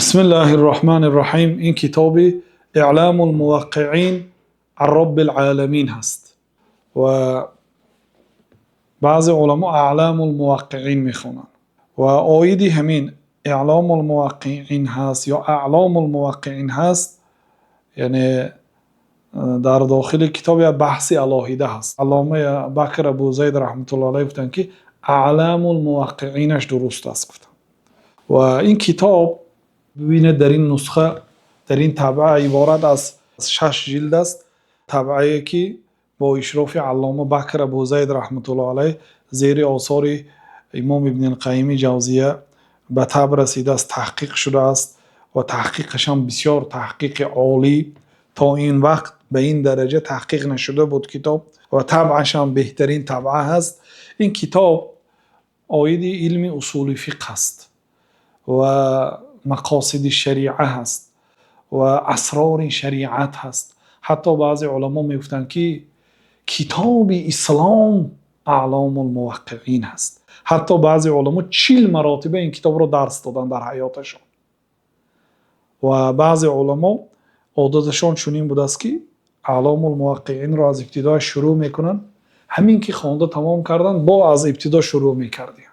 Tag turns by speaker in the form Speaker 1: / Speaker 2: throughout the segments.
Speaker 1: Бисмиллаҳир Роҳманир Роҳим. Ин китоби Аъломул Муваққиин ан Роббил Оламин ҳаст ва баъзе уламо Аъломул Муваққиин мехонанд ва оиди ҳамин Аъломул Муваққиин ҳаст ё Аъломул Муваққиин ҳаст, яъне дар дохили китоб як баҳси алоҳида ҳаст. Аллома Бакр Абу Зайд раҳматуллоҳи алайҳи гуфтанд, ки Аъломул Муваққиинаш дуруст аст, гуфтанд. Ва ин китоб бубинед, дар ин нусха, дар ин табъа иборат аз 6 ҷилд аст. Табъае ки бо ишрофи Аллома Бакр Абу Зайд раҳматуллоҳи алайҳ зери осори Имом Ибни Қайими Ҷавзия ба таб расидааст, таҳқиқ шудааст ва таҳқиқаш ҳам бисёр таҳқиқи олӣ, то ин вақт ба ин дараҷа таҳқиқ нашуда буд китоб ва табъаш ҳам беҳтарин табъа ҳаст. Ин китоб оиди илми усули фиқҳ аст ва мақосиди шариа ҳаст ва асрори шариат ҳаст. Ҳатто баъзе уламо мегуфтанд, ки китоби ислом Аъломул Муваққиин ҳаст. Ҳатто баъзе уламо 40 маротиба ин китобро дарс доданд дар ҳаёташон. Ва баъзе уламо одаташон чунин будааст, ки Аъломул Муваққиинро аз ибтидо шурӯъ мекунанд, ҳамин ки хонда тамом карданд, бо аз ибтидо шурӯъ мекарданд.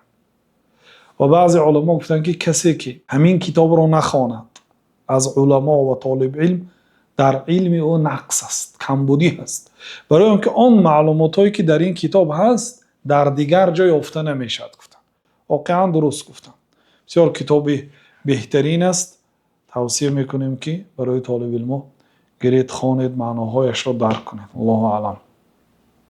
Speaker 1: Ва баъзе уламо гуфтанд, ки касе ки ҳамин китобро нахонад аз уламо ва толиби илм, дар илми ӯ нақс аст, камбудӣ ҳаст. Барои он ки он маълумотҳое ки дар ин китоб ҳаст, дар дигар ҷой ёфта намешавад, гуфтанд. Воқеан дуруст гуфтанд. Бисёр китоби беҳтарин аст. Тавсия мекунем, ки барои толиби илмо гиред, хонед, маъноҳояшро дарк кунед. Аллоҳу аълам.